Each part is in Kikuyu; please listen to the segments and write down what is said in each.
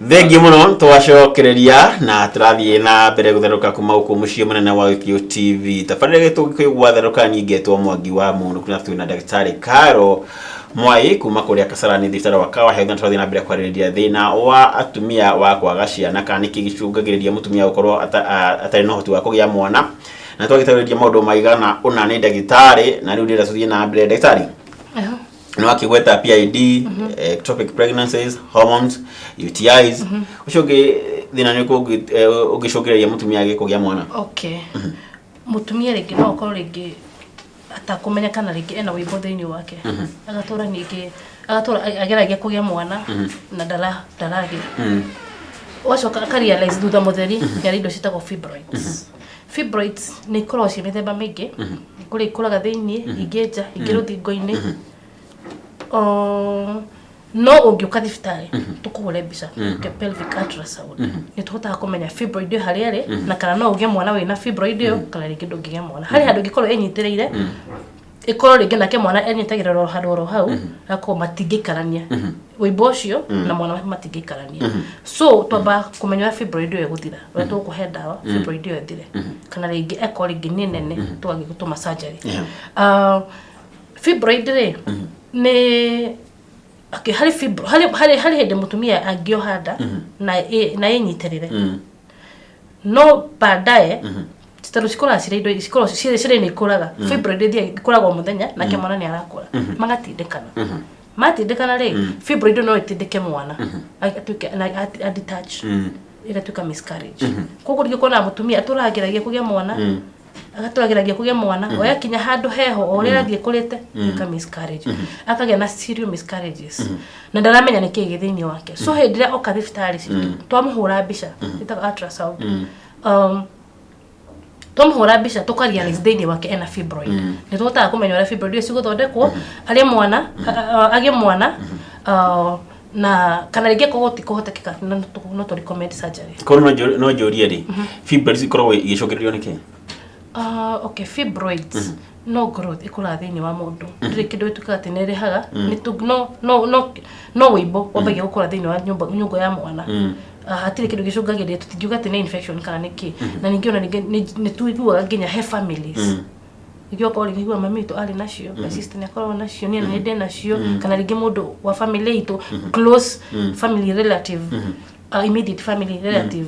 Thengiũ mũno, twacokereria na tũrathiĩ na mbere gũtherũka kuma gũkũ mũciĩ mũnene wa Gĩkũyũ TV. Tabarĩra ĩgĩtwo Gĩkũyũ gwatherũka, niĩ ngetwo Mwangi wa Mũnũku na twĩna ndagĩtarĩ Karo Mwai kuma kũrĩa Kasarani, thibitarĩ wa Kawa Health, na tũrathiĩ na mbere kwarĩrĩria thĩna wa atumia wa kwaga ciana, kana nĩkĩ gĩcũngagĩrĩria mũtumia gũkorwo atarĩ na ũhoti wa kũgĩa mwana, na twagĩtarĩria maũndũ maigana ũna nĩ ndagĩtarĩ, na rĩu ndĩrenda tũthiĩ na mbere, ndagĩtarĩ. Nĩ wakĩgweta PID, ectopic pregnancies, hormones, UTIs. Ũcio ũngĩ thĩna nĩ ũrĩkũ ũngĩcũngĩrĩria mũtumia age kũgĩa mwana? Okay, mũtumia rĩngĩ no akorwo rĩngĩ atakũmenya kana rĩngĩ ena wĩimbo thĩinĩ wake, agatũra ningĩ agatũra ageragia kũgĩa mwana na ndaragĩa. Ũgacoka akarealize thutha mũtheri nĩ arĩ indo ciĩtagwo fibroids. Fibroids nĩ ikoragwo ciĩ mĩthemba mĩingĩ. Kũrĩ ikũraga thĩinĩ, ingĩ nja, ingĩ rũthingo-inĩ. No ũngĩũka thibitarĩ tũkũhũre mbica, okay, pelvic ultrasound, nĩ tũhotaga kũmenya fibroid ĩyo harĩa ĩrĩ na kana no ũgĩe mwana wĩna fibroid ĩyo kana rĩngĩ ndũngĩgĩa mwana. Harĩ handũ ĩngĩkorwo ĩnyitĩrĩire, ĩkorwo rĩngĩ nake mwana enyitagĩrĩra oro handũ oro hau, agakorwo matingĩikarania, wĩimbo ũcio na mwana matingĩikarania. So twamba kũmenya ũrĩa fibroid ĩyo ĩgũthira, ũrĩa tũgũkũhe ndawa fibroid ĩyo ĩthire, kana rĩngĩ ĩkorwo rĩngĩ nĩ nene tũgathiĩ gũtũma surgery. Fibroid rĩ, nĩ okay, harĩ fibro harĩ hĩndĩ mũtumia angĩoha nda na ĩnyitĩrĩre, no baadaye tondũ cikũraga cirĩ indo cikoragwo cirĩ nĩ ikũraga, fibroid ĩthiaga ikũraga o mũthenya, nake mwana nĩ arakũra, magatindĩkana. Matindĩkana rĩ, fibroid no ĩtindĩke mwana atuĩke na a detach, ĩgatuĩka miscarriage. Koguo rĩngĩ ũkona mũtumia atũrageragia kũgĩa mwana, agatũrageragia kũgĩa mwana, o yakinya handũ heho, o ũrĩa arathiĩ kũrĩte ĩka miscarriage, akagĩa na serious miscarriages na ndaramenya nĩ kĩĩ gĩ thĩinĩ wake. So hĩndĩ ĩrĩa oka thibitarĩ citũ, twamũhũra mbica ĩtagwo ultrasound, twamũhũra mbica tũkarealize thĩinĩ wake ena fibroid. Nĩ tũhotaga kũmenya ũrĩa fibroid ĩyo cigũthondekwo arĩ mwana agĩe mwana, na kana rĩngĩ korwo ti kũhotekeka no tũ recommend surgery. Korwo no njũrie rĩ, fibroids ikoragwo igĩcũngĩrĩrio nĩ kĩ? Okay, fibroids no growth ĩkũraga thĩinĩ wa mũndũ. Ndĩrĩ kĩndũ ĩtuĩkaga atĩ nĩ ĩrehaga nĩ no wĩimbo wambagia gũkũra thĩinĩ wa nyũmba nyũngũ ya mwana. Hatirĩ kĩndũ gĩcũngagĩrĩria, tũtingiuga atĩ nĩ infection kana nĩ kĩ. Na ningĩ ona ningĩ nĩ tuiguaga nginya he families rĩngĩ okorwo rĩngĩ igua mami witũ arĩ nacio, my sister nĩ akoragwo nacio, niĩ nĩ ndĩ nacio, kana rĩngĩ mũndũ wa family itũ, close family relative, immediate family relative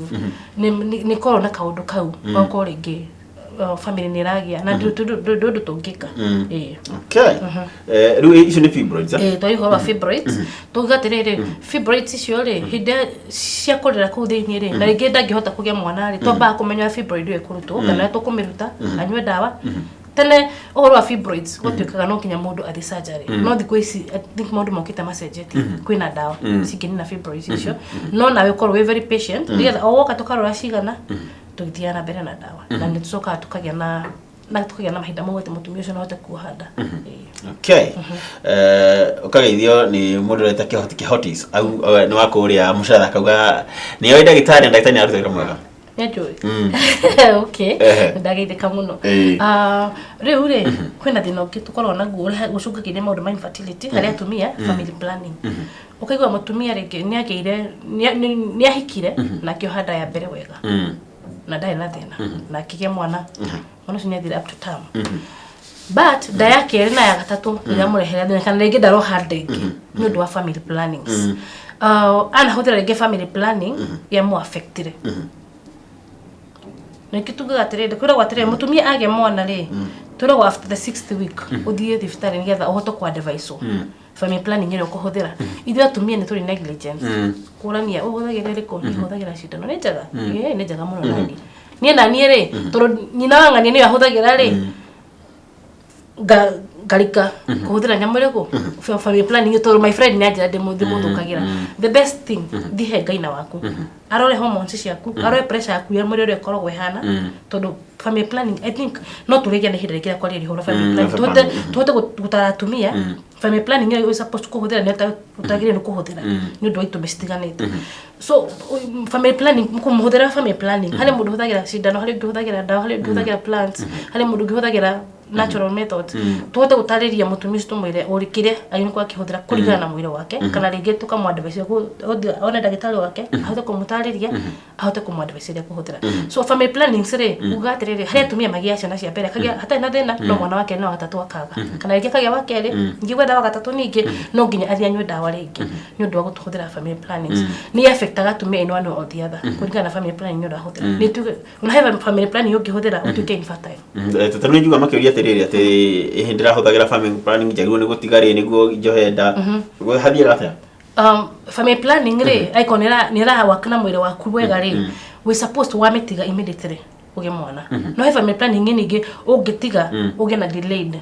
nĩ korwo na kaũndũ kau, gakorwo rĩngĩ family nĩ ĩragĩa na ndũ ũndũ tũngĩka. Ĩĩ. Okay. Rĩu icio nĩ fibroids, eh? Ĩĩ, twari ũhoro wa fibroids, tuga atĩrĩrĩ, fibroids icio rĩ, hĩndĩ ĩrĩa ciakũrĩra kũu thĩinĩ rĩ, na rĩngĩ ndangĩhota kũgĩa mwana rĩ, twambaga kũmenya ũrĩa fibroid ĩyo ĩkũrutwo kana ũrĩa tũkũmĩruta, anyue ndawa. Tene ũhoro wa fibroids gwatuĩkaga no nginya mũndũ athiĩ surgery, no thikũ ici I think maũndũ mokĩte macenjetie, kwĩna ndawa cingĩnina fibroids icio, no nawe ũkorwo wĩ very patient nĩgetha o woka tũkarora cigana, tũgĩthiaga na mbere na ndawa, na nĩ tũcokaga tũkagĩa na mahinda mau atĩ mũtumia ũcio no ahote kuoha nda. Ĩĩ. Okay. Ũkageithio nĩ mũndũ ũreta Kĩhoti Kĩhotis au, nĩ wa kũrĩa Mũcatha, akauga nĩ oĩ ndagĩtarĩ na ndagĩtarĩ nĩ aruta wĩra mwega. Nĩnjũĩ. Okay. Ndageithĩka mũno. Ah, rĩu rĩ, kwĩna thĩna ũngĩ tũkoragwo naguo ũrĩa ũcũngagĩrĩria maũndũ ma infertility harĩ atumia, family planning. Ũkaigua mũtumia rĩngĩ nĩ agĩire nĩ ahikire na akĩoha nda ya mbere wega na ndarĩ na thĩna na akĩgĩa mwana, mwana ũcio nĩ athire up to term, but nda ya kerĩ na ya gatatũ ĩramũrehera thĩna, kana rĩngĩ ndaroha nda ĩngĩ nĩ ũndũ wa family plannings. Anahũthĩra rĩngĩ family planning yamũ affectire. Nĩkĩ tugaga atĩrĩrĩ, kwĩragwo atĩrĩrĩ, mũtumia agĩa mwana rĩ, twĩragwo after the sixth week ũthiĩ thibitarĩ nĩgetha ũhote kũ advise family planning ĩrĩa ũkũhũthĩra. Ithuĩ atumia nĩ tũrĩ negligence kũrania ũhũthagĩra ĩrĩkũ, niĩ hũthagĩra cindano, nĩ njega. Ĩĩ, nĩ njega mũno. Nani niĩ naniĩ rĩ, tondũ nyina wa ng'ania nĩyo ahũthagĩra rĩ, ngarika kũhũthĩra nyamũ ĩrĩkũ, family planning, tondũ my friend nĩ anjĩra ndĩmũthũkagĩra. The best thing, thihe ngaina waku arore hormones ciaku, arore pressure yaku ya mwĩrĩ ũrĩa ĩkoragwo ĩhana, tondũ family planning, I think no tũrĩgĩa na ihinda rĩngĩ rĩa kwaria ũhoro family planning, tũhote gũtara atumia family planning ĩrĩa ũrĩ supposed kũhũthĩra nĩ ũtagĩrĩire nĩ kũhũthĩra nĩ ũndũ wa itũmi citiganĩte. So family planning, kũmũhũthĩra family planning, harĩ mũndũ ũhũthagĩra cindano, harĩ ũngĩ ũhũthagĩra ndawa, harĩ ũngĩ ũhũthagĩra plants, harĩ mũndũ ũngĩ ũhũthagĩra natural methods. Tũhote gũtarĩria mũtumia ũcio, tũmwĩre ũrĩ kĩrĩa agĩrĩirwo gũkorwo akĩhũthĩra kũringana na mwĩrĩ wake, kana rĩngĩ tũkamũ-advise one ndagĩtarĩ wake ahote kũmũtarĩria, ahote kũmũ-advise ũrĩa kũhũthĩra. So family planning rĩ, uga atĩrĩrĩ, harĩ atumia magĩaga ciana cia mbere akagĩa hatarĩ na thĩna, no mwana wake no gatatũ akaga, kana rĩngĩ akagĩa wa kerĩ, ningĩ gwetha wa gatatũ, ningĩ no nginya athiĩ anyue ndawa rĩngĩ nĩ ũndũ wa gũtũhũthĩra family planning. Nĩ affectaga atumia in one way or the other kũringana na family planning ũrahũthĩra. Nĩ tuge ona he family planning ũngĩhũthĩra ũtuĩke infertile. Tondũ nĩ njuga makĩũria atĩrĩrĩ, atĩ ĩhĩ ndĩrahũthagĩra family planning, njagĩrĩirwo nĩ gũtiga rĩ nĩguo njohe nda? Hathiaga atĩa? Family planning rĩ, aiko nĩ ĩra work na mwĩrĩ waku wega rĩ, we supposed to wamĩtiga immediately ũgĩe mwana. No he family planning ningĩ ũngĩtiga ũgĩe na delayed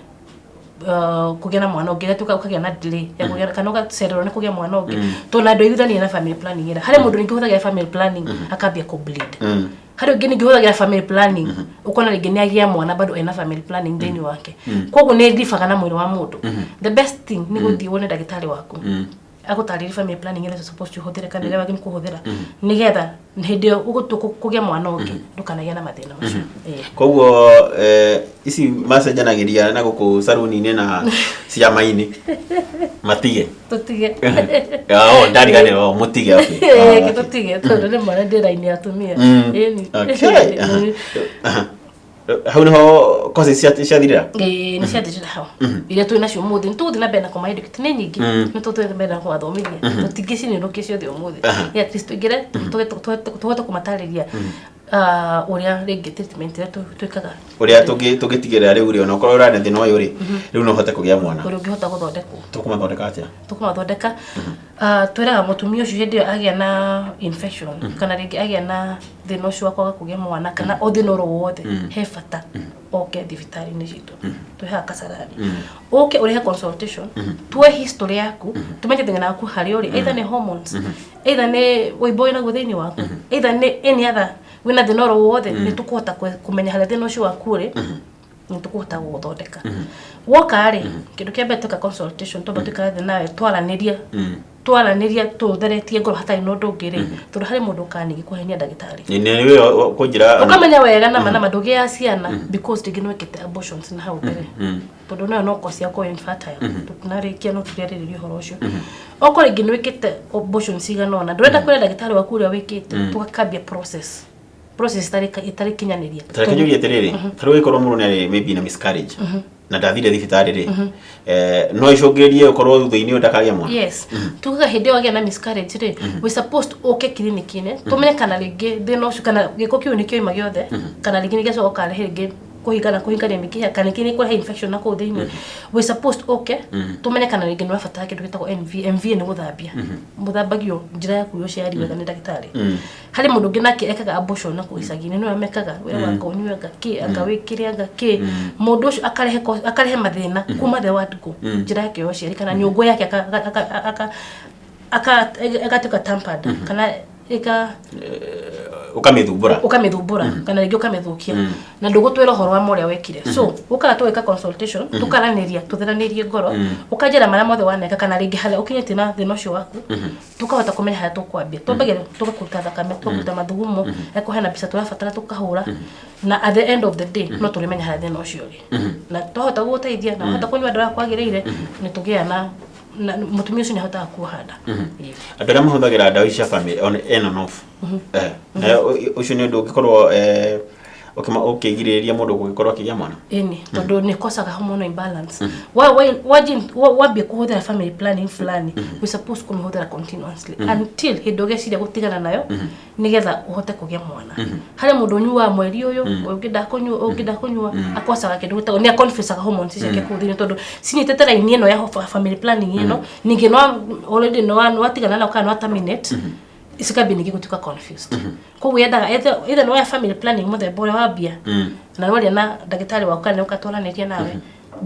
kũgĩa na mwana ũngĩ, ũgatuĩka ũkagĩa na delay ya kũgĩa kana ũgacererwo nĩ kũgĩa mwana ũngĩ, tondũ na ndũiguithania na family planning ĩrĩa. Harĩ mũndũ ningĩ ũhũthagĩra family planning akambia kũ bleed. Harĩ ũngĩ ningĩ ũhũthagĩra family planning, ũkona rĩngĩ nĩ agĩa mwana, bado ena family planning thĩinĩ wake. Koguo nĩ ĩthibaga na mwĩrĩ wa mũndũ. The best thing nĩ gũthiĩ wone ndagĩtarĩ waku, agũtarĩrie family planning ĩrĩa supposed to ũhũthĩre kana ĩrĩa wagĩrĩirwo kũhũthĩra, nĩgetha hĩndĩ ĩyo ũgũtua kũgĩa mwana ũngĩ ndũkanagĩe na mathĩna macio. Ĩĩ. Koguo ici macenjanagĩria na gũkũ saruni-inĩ na ciama-inĩ matige? Tũtige. Oh, ndariganĩrwo, oh, mũtige, okay. Ĩĩ, Ah, okay. tũtige, tondũ rĩmwe nĩ ndĩ raini ya atumia. Ĩni. Okay. Aha. Hau niho courses ciathirĩra? Ĩĩ, nĩ ciathirĩra hau. Iria twĩ nacio ũmũthĩ, nĩ tũgũthiĩ na mbere na kũma-educate, nĩ nyingĩ. Nĩ tũgũthiĩ na mbere na kũmathomithia, tũtingĩcininũkia ciothe ũmũthĩ. Yeah, at least tũingĩre tũhote kũmatarĩria ũrĩa rĩngĩ treatment ĩrĩa twĩkaga. Ũrĩa tũngĩtigĩrĩra rĩu rĩ, onakorwo ũrarĩ na thĩna ũyũ rĩ, rĩu no ũhote kũgĩa mwana. Ũrĩa ũngĩhota gũthondekwo. Tũkũmathondeka atĩa? Tũkũmathondeka, twĩraga mũtumia ũcio hĩndĩ ĩyo agĩa na infection kana rĩngĩ agĩa na thĩna ũcio wa kwaga kũgĩa mwana kana o thĩna oro wothe, he bata oke thibitarĩ-inĩ citũ twĩ haha Kasarani, ũke ũrĩhe consultation, tuoe history yaku, tumenye thĩna waku harĩa ũrĩ, either nĩ hormones, either nĩ wĩimbo wĩnaguo thĩinĩ waku, either nĩ any other wĩna thĩna oro wothe. Nĩ tũkũhota kũmenya harĩa thĩna ũcio waku ũrĩ, nĩ tũkũhota gũgũthondeka. Woka rĩ, kĩndũ kĩa mbere tweka consultation, twamba tũikare thĩ nawe, twaranĩria twaranĩria tũtheretie ngoro hatarĩ na ũndũ ũngĩ rĩ, tondũ harĩ mũndũ ũkaga ningĩ kũhenia ndagĩtarĩ. Nĩ wĩra kũnjĩra. Ũkamenya wega nama ndũgĩaga ciana because rĩngĩ nĩ wĩkĩte abortions na hau mbere, tondũ nayo no cause ya gũkorwo infertile. Tũtinarĩkia, no tũrĩarĩrĩria ũhoro ũcio. Okorwo rĩngĩ nĩ wĩkĩte abortions cigana ũna, ndũrenda kwĩra ndagĩtarĩ waku ũrĩa wĩkĩte, tũgakambia process ĩtarĩ kinyanĩria. Tareke njũrie atĩrĩrĩ, ta rĩu ĩkorwo mũndũ nĩ maybe na miscarriage na ndathire thibitarĩ rĩ, no icũngĩrĩrie ũkorwo thutha-inĩ ũyũ ndakagĩa mwana? Yes, tugaga hĩndĩ ĩyo wagĩa na miscarriage rĩ, we supposed ũke kiriniki-inĩ, tũmenye kana rĩngĩ thĩna ũcio kana gĩko kĩu nĩ kĩoima gĩothe, kana rĩngĩ nĩ gĩacoka ũkarehe rĩngĩ kũhingana kũhingania mĩkiha, kana rĩngĩ nĩ kũrehe infection na kũu thĩinĩ. We supposed ũke tũmenye kana rĩngĩ nĩ ũrabatara kĩndũ gĩtagwo NV. MV nĩ gũthambia mũthambagio njĩra yaku ya ũciari wega nĩ ndagĩtarĩ. Harĩ mũndũ ũngĩ nake ekaga abortion na kũu icagi-inĩ, nĩwe mekaga wĩra wa anga ũnyue, anga kĩ, anga wĩkĩre, anga kĩ. Mũndũ ũcio akarehe mathĩna kuma the word go, njĩra yake ya ũciari kana nyũngũ yake ĩgatuĩka tampered kana ĩka Ũkamĩthumbũra. Ũkamĩthumbũra kana rĩngĩ ũkamĩthũkia na ndũgũtwĩra ũhoro wa ma ũrĩa wekire. So ũkaga tũgĩka consultation, tũkaranĩria, tũtheranĩrie ngoro, ũkanjĩra marĩa mothe waneka kana rĩngĩ harĩa ũkinyĩtie na thĩna ũcio waku, tũkahota kũmenya harĩa tũkwambia. Twambagia tũgakũruta thakame, tũgakũruta mathugumo, eko hena mbica tũrabatara tũkahũra, na at the end of the day no tũrĩmenya harĩa thĩna ũcio ũrĩ, na twahota gũgũteithia na wahota kũnyua ndawa kwagĩrĩire, nĩ tũgĩaga na mũtumia ũcio nĩ ahotaga kuoha nda. Ĩĩ. Andũ arĩa mahũthagĩra ndawa ici cia family on in and off, nayo ũcio nĩ ũndũ ũngĩkorwo ũkĩgirĩrĩria mũndũ gũgĩkorwo akĩgĩa mwana? Ĩni, tondũ nĩ kosaga hormonal imbalance. Wambia kũhũthĩra family planning fulani, we suppose kũmĩhũthĩra continuously until hĩndĩ ũgeciria gũtigana nayo, nĩgetha ũhote kũgĩa mwana. Harĩ mũndũ ũnyuaga mweri ũyũ, ũngĩ ndakũnyua, ũngĩ ndakũnyua, akosaga kĩndũ gĩtagwo nĩ aconfusaga hormones ciake kũu thĩinĩ, tondũ cinyitĩte raini ĩno ya family planning ĩno, ningĩ no already no watigana nayo kana no terminate, cikambia ningĩ gũtuĩka confused. Koguo yendaga either nĩ woya family planning mũthemba ũrĩa wambia na nĩ waria na ndagĩtarĩ waku kana nĩ ũkatwaranĩria nawe,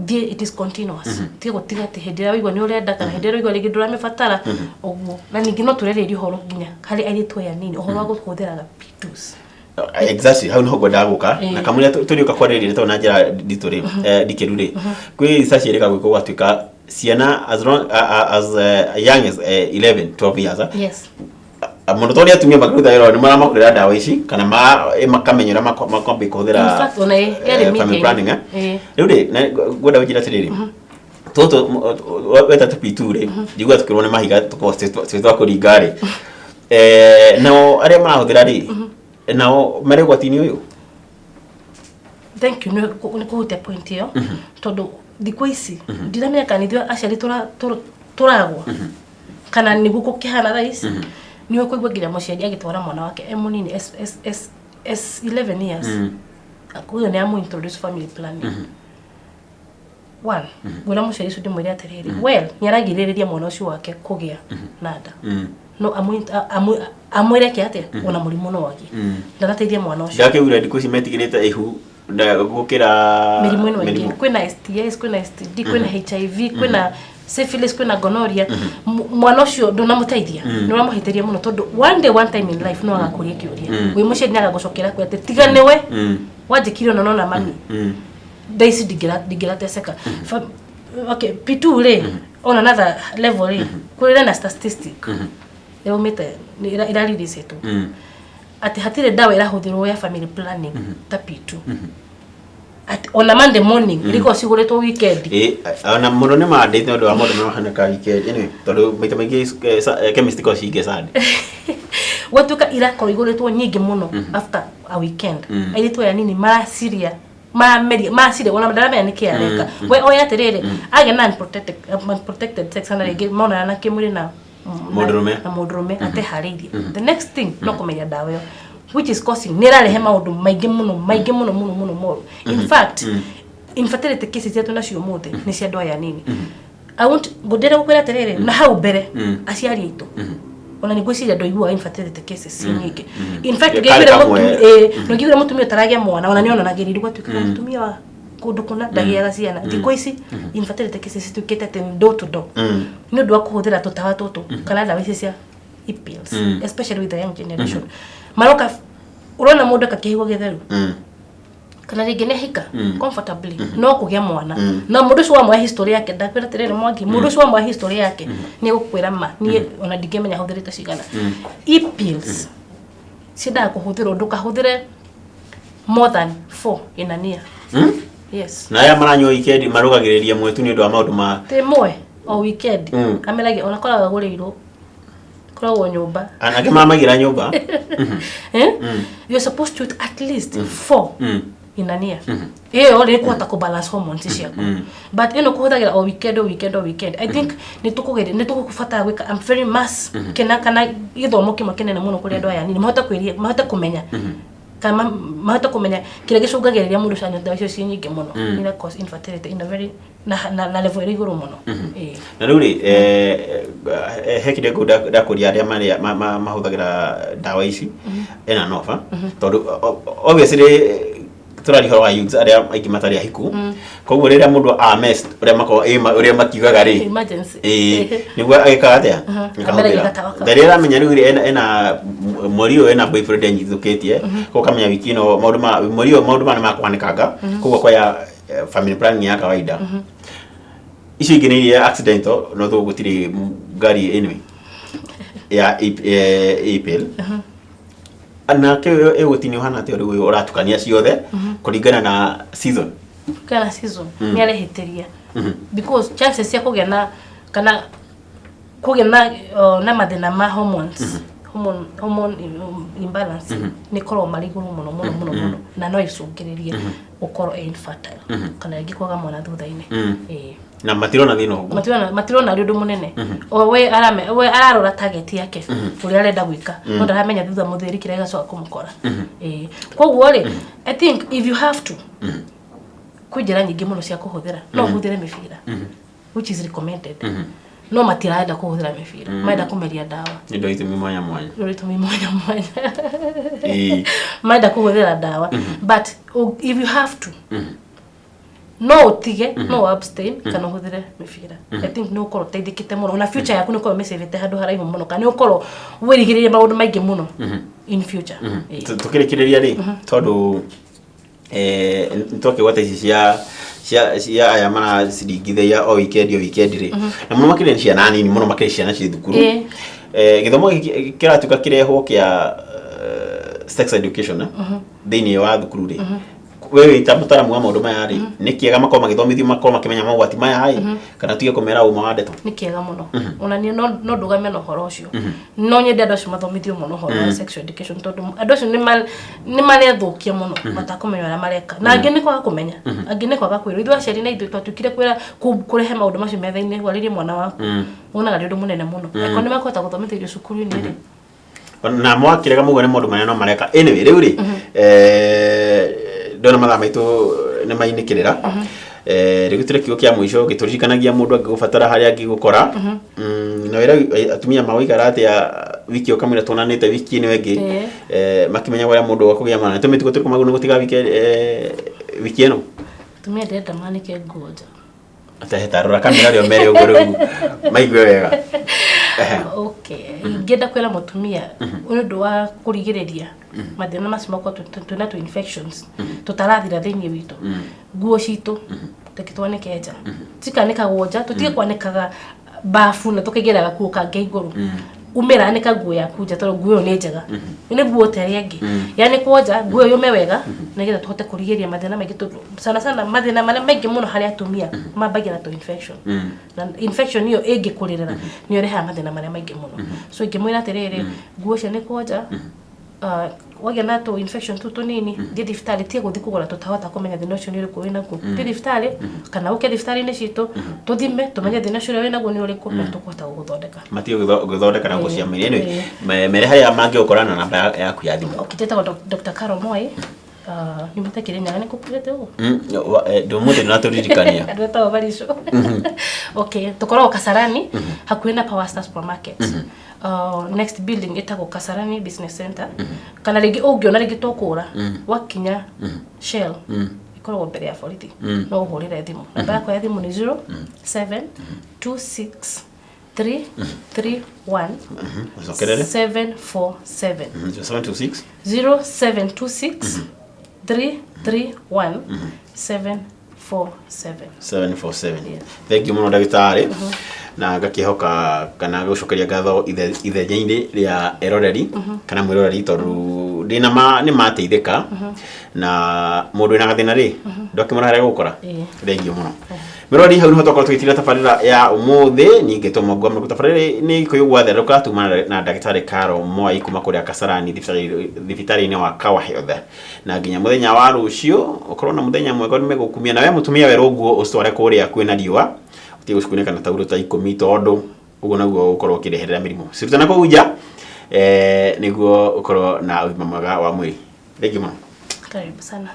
thiĩ it is continuous, tiga gũtiga atĩ hĩndĩ ĩrĩa waigua nĩ ũrenda kana hĩndĩ ĩrĩa waigua rĩngĩ ndũramĩbatara ũguo. Na ningĩ no tũrerĩria ũhoro nginya harĩ airĩtu aya nini, ũhoro wa kũhũthĩraga P2s. Exactly, hau niho ngwendaga gũka na kamũira tũrĩũka kwarĩrĩria tondũ na njĩra nditũ rĩ, ndikĩru rĩ, kwĩ research ĩrĩka gwĩkwo gwatuĩka ciana as long as young as 11 12 years. Mũno tondũ atumia makĩruta wĩra nĩ maramakũrĩra ndawa ici kana makamenya ũrĩa makwambia kũhũthĩra. In fact, ona yarĩ family media. planning, eh? Rĩu rĩ, ngwenda ũnjĩre atĩrĩrĩ, tũtũ weta tũ P2 rĩ, njigua tũkĩrwo nĩ mahiga tũkorwo twĩ twa kũringa rĩ, nao arĩa marahũthĩra rĩ, nao marĩ ũgwati-inĩ ũyũ? Thank you nĩ kũhutia point ĩyo, tondũ thikũ ici ndiramenya kana ithuĩ aciari tũragwa kana nĩguo gũkĩhana thaa ici. Nĩ ũkũigua nginya mũciari agĩtwara mwana wake e mũnini, S, S, S, S 11 years, ũyũ nĩ amũ introduce family planning. One, ngwĩra mũciari ũcio, ndĩmwĩre atĩrĩrĩ, well, nĩ aragirĩrĩria mwana ũcio wake kũgĩa na nda, no amwĩre ke atĩa ona mũrimũ no agĩe, ndanateithia mwana ũcio. Ndakĩugire thikũ ici metigĩrĩte ihu gũkĩra mĩrimũ ĩno ĩngĩ. Kwĩna STIs, kwĩna STD, kwĩna HIV, kwĩna syphilis, kwĩna gonorrhea. Mwana ũcio ndũnamũteithia, nĩ ũramũhĩtĩria mũno, tondũ one day, one time in life no agakũria kĩũria. Wĩ mũciari nĩ agagũcokera kwĩ atĩ tiga nĩwe wanjĩkire ũno nona mami, thaa ici ndingĩrateceka. Okay, P2 rĩ, on another level rĩ, kũrĩ na statistic ĩraumĩte, ĩrareleasetwo atĩ hatirĩ ndawa ĩrahũthĩrwo ya family planning ta P2, atĩ ona Monday morning irĩkorwo cigũrĩtwo weekend. Ĩ, ona mũno nĩ mandĩ nĩ ũndũ wa maũndũ marĩa mahanĩkaga weekend. Anyway, tondũ maita maingĩ chemist ikoragwo cihinge Sunday. Gwatuĩka irakorwo igũrĩtwo nyingĩ mũno after a weekend. Airĩtu aya nini maraciria, marameria, maraciria, ona ndaramenya nĩkĩ areka. We oya atĩrĩrĩ, agĩa na unprotected sex, kana rĩngĩ monana na kĩmwĩrĩ na Mũndũrũme. Na mũndũrũme ateharĩirie, the next thing no kũmeria ndawa ĩyo, which is causing, nĩ ĩrarehe maũndũ maingĩ mũno, maingĩ mũno mũno mũno moru. In fact, infertility cases iria twĩnacio ũmũthĩ nĩ cia andũ aya nini. I want ngũndĩra gũkwĩra atĩrĩrĩ, na hau mbere aciari aitũ ona nĩ ngwĩciria ndũiguaga infertility cases ci nyingĩ. In fact, Karĩ ũngĩaiguire kamwe. Ũngĩaiguire mũtumia ũtaragĩa mwana, ona nĩ onanagĩrĩria gwatuĩkaga mũtumia wa kũndũ kũna ndagĩaga ciana. Thikũ ici infertility cases cituĩkĩte atĩ door to door nĩ ũndũ wa kũhũthĩra tũtawa tũtũ kana ndawa ici cia e-pills, especially with the young generation maroka. Ũrona mũndũ eka kĩhigo gĩtheru kana rĩngĩ nĩ hika comfortably no kũgĩa mwana, na mũndũ ũcio wamoya history yake, ndakwĩra atĩrĩrĩ Mwangi, mũndũ ũcio wamoya history yake nĩ egũkwĩra ma niĩ ona ndingĩmenya hũthĩrĩte cigana. E-pills ciendaga kũhũthĩrwo, ndũkahũthĩre more than four in a year. Yes. Na aya maranyua weekend marugagĩrĩria mwetu nĩ ũndũ wa maũndũ ma Tĩ mwe o weekend ameragia ona koragwo agũrĩirwo, koragwo nyũmba. Angĩ maramaigĩra nyũmba. Eh? You're supposed to eat at least four in a year. Ĩyo rĩ kũhota kũ balance hormones ciaku, but ĩno kũhũthagĩra o weekend, o weekend, o weekend, I think nĩ tũkũgeria, nĩ tũgũbatara gwĩka a very mass kena kana gĩthomo kĩmwe kĩnene mũno kũrĩ andũ aya nini, mahote kwĩria, mahote kũmenya kana mahote kũmenya kĩrĩa gĩcũngagĩrĩria mũndũ ũcio anyue ndawa icio ciĩ nyingĩ mũno, ira cause infertility in a very na level ĩrĩ igũrũ mũno. Ĩĩ. Na rĩu rĩ, he kĩndũ ndakũria arĩa marĩa mahũthagĩra ndawa ici ena noba, tondũ obviously tũraria ũhoro wa youths arĩa aingĩ matarĩ ahiku, koguo rĩrĩa mũndũ a mess ũrĩa makoragwo ũrĩa makiugaga rĩ, Emergency. Ĩĩ, nĩguo agĩkaga atĩa? Ameragia gatawa kau. Rĩrĩa aramenya rĩu rĩ, ena mweri ũyũ ena boyfriend enyitũkĩtie, koguo akamenya wiki ĩno maũndũ ma mweri ũyũ maũndũ maya nĩ makũhanĩkanga, koguo akoya family planning ya kawaida. Icio ingĩ nĩ iria accidental, no tũ gũtirĩ ngari anyway ya e-pill nake ũyũ ĩgũtinio hana atĩa? Rĩu ũyũ ũratukania ciothe kũringana na season. Kana season nĩ arehĩtĩria, because chances cia kũgĩa na kana kũgĩa na mathĩna ma hormones, hormone imbalance nĩ koragwo marĩ igũrũ mũno mũno mũno mũno, na no icũngĩrĩrie gũkorwo e infertile kana rĩngĩ kwaga mwana thutha-inĩ. Ĩĩ. Na matirona thĩna ũguo. Matirona arĩ ũndũ mũnene. O we arame, we ararora target yake ũrĩa arenda gwĩka, no ndaramenya thutha mũthĩri kĩrĩa gĩgacoka kũmũkora. Ĩĩ, koguo rĩ, I think if you have to, kwĩ njĩra nyingĩ mũno cia kũhũthĩra. No ũhũthĩre mĩbira, which is recommended, no matirenda kũhũthĩra mĩbira, marenda kũmeria ndawa. Nĩ ũndũ wa itũmi mwanya mwanya. Nĩ itũmi mwanya mwanya. Marenda kũhũthĩra ndawa, but if you have to, no ũtige, no abstain kana ũhũthĩre mĩbira. I think nĩ ũkorwo ũteithĩkĩte mũno, ona future yaku nĩ ũkorwo ũmĩcĩvĩte handũ haraihu mũno, kana nĩ ũkorwo wĩrigĩrĩrie maũndũ maingĩ mũno in future. Ĩĩ. Tũkĩrĩkĩrĩria rĩ, tondũ nĩtwakĩgwata ici cia aya maraciringithagia o weekend, o weekend rĩ, na mũno makĩria nĩ ciana nini, mũno makĩria ciana ciĩ thukuru. Gĩthomo gĩkĩ kĩratuĩka kĩrehwo kĩa sex education thĩinĩ wa thukuru rĩ, we wĩ ta mũtaramu wa maũndũ maya rĩ, nĩ kĩega makorwo magĩthomithio, makorwo makĩmenya mogwati maya ĩ, kana tuge kũmera ũma wa ndeto? Nĩ kĩega mũno. Ona niĩ no ndũgame na ũhoro ũcio. No nyende andũ acio mathomithio mũno ũhoro wa sexual education, tondũ andũ acio nĩ marethũkia mũno matakũmenya ũrĩa mareka, na angĩ nĩ kwaga kũmenya, angĩ nĩ kwaga kwĩrwo. Ithuĩ aciari na ithuĩ twatuĩkire kwĩra kũrehe maũndũ macio metha-inĩ, warĩrie mwana waku, wonaga nĩ ũndũ mũnene mũno. Angĩkorwo nĩ makũhota gũthomithĩrio cukuru-inĩ rĩ. Na mwakĩrega mũguo nĩ maũndũ marĩa no mareka. Anyway, rĩu rĩ, ndona mathaa maitũ nĩ mainĩkĩrĩra. Rĩu tũrĩ kiugo kĩa mũico gĩtũririkanagia mũndũ angĩgũbatara harĩa angĩgũkora. Na wĩra atumia magũikara atĩa wiki ĩyo kamũira tuonanĩte wiki ĩno ĩngĩ? Makĩmenya ũrĩa mũndũ wa kũgĩa mwana. Nĩ tũmĩtugo tũrĩkũ magũrũ gũtiga wiki ĩno? Atumia ndĩrenda manĩke nguo nja. Atehetarora kamera rĩo mere ũguo rĩu maigue wega. Okay, ingĩenda kwĩra mũtumia nĩ ũndũ wa kũrigĩrĩria mathĩna macio makorwo twĩna tũ infections tũtarathira thĩinĩ witũ, nguo citũ reke twanĩke nja, cikanĩkagwo nja, tũtige kwanĩkaga bafu na tũkaigĩrĩra gakuo kangĩ igũrũ. Umĩra, anĩka nguo yaku nja, tondũ nguo ĩyo nĩ njega, nĩ nguo ta ĩrĩa ĩngĩ yanĩkwo nja, nguo ĩyo yũme wega, nĩgetha tũhote kũrigĩrĩria mathĩna maingĩ, tondũ sana sana mathĩna marĩa maingĩ mũno harĩ atumia mambagia na tũ infection, na infection ĩyo ĩngĩkũrĩrĩra nĩyo ĩrehaga mathĩna marĩa maingĩ mũno. So ingĩmwĩra atĩrĩrĩ, nguo cianĩkwo nja, wagĩa na tũ infection tũu tũnini, thiĩ thibitarĩ, tiga gũthiĩ kũgũra tũtahota kũmenya thĩna ũcio nĩ ũrĩkũ wĩnaguo. Thiĩ thibitarĩ kana ũke thibitarĩ-inĩ citũ, tũthime, tũmenye thĩna ũcio ũrĩa wĩnaguo nĩ ũrĩkũ, na tũkũhota gũgũthondeka. Matige gũthondeka na gũciamĩria. Anyway, mere harĩa mangĩgũkora na namba yaku ya thimũ. Okay, njĩtagwo Dr. Carol Moi, nyumĩte Kĩrĩnyaga, nĩ kũkuĩte ũguo? Ndũmũthĩ ndũratũririkania. Andũ etagwo Barisho. Okay, tũkoragwo Kasarani, hakuhĩ na Power Star Supermarket. Next building ĩtagwo Kasarani Business Center. Kana rĩngĩ ũngĩona rĩngĩ tũkũra, wakinya Shell ĩkoragwo mbere ya borithi, no ũhũrĩre thimũ. Namba yakwa ya thimũ nĩ 07 26 3 3 1 Ũcokerere. 747. 726. 0726 331 747. 747. Thank you mũno, ndagĩtarĩ, na ngakĩhoka kana gũcokeria ngatho ithenya-inĩ rĩa eroreri kana mwĩroreri, tondũ ndĩna ma nĩ mateithĩka, na mũndũ wĩna gathĩna rĩ, ndwakĩmwĩra harĩa gũkora. Thank you mũno, mwĩroreri. Hau nĩho twakorwo tũgĩtira tabarĩra ya ũmũthĩ. Ningĩ tũmongwa mũno tabarĩra nĩ Gĩkũyũ gwatherũka, tuma na ndagĩtarĩ Caro Mwai kuma kũrĩa Kasarani thibitarĩ-inĩ wa Kawa Health. Na nginya mũthenya wa rũciũ, ũkorwo na mũthenya mwega. Nĩmegũkumia na we mũtumia werwo nguo ũcitware kũrĩa kwĩna riũa, ũtige gũcikunĩka na taurũ ta 10, tondũ ũguo naguo ũkorwo ũkĩreherera mĩrimũ. Cirute na kũu nja nĩguo ũkorwo na ũgima mwega wa mwĩrĩ. Thank you mũno. Karibu sana.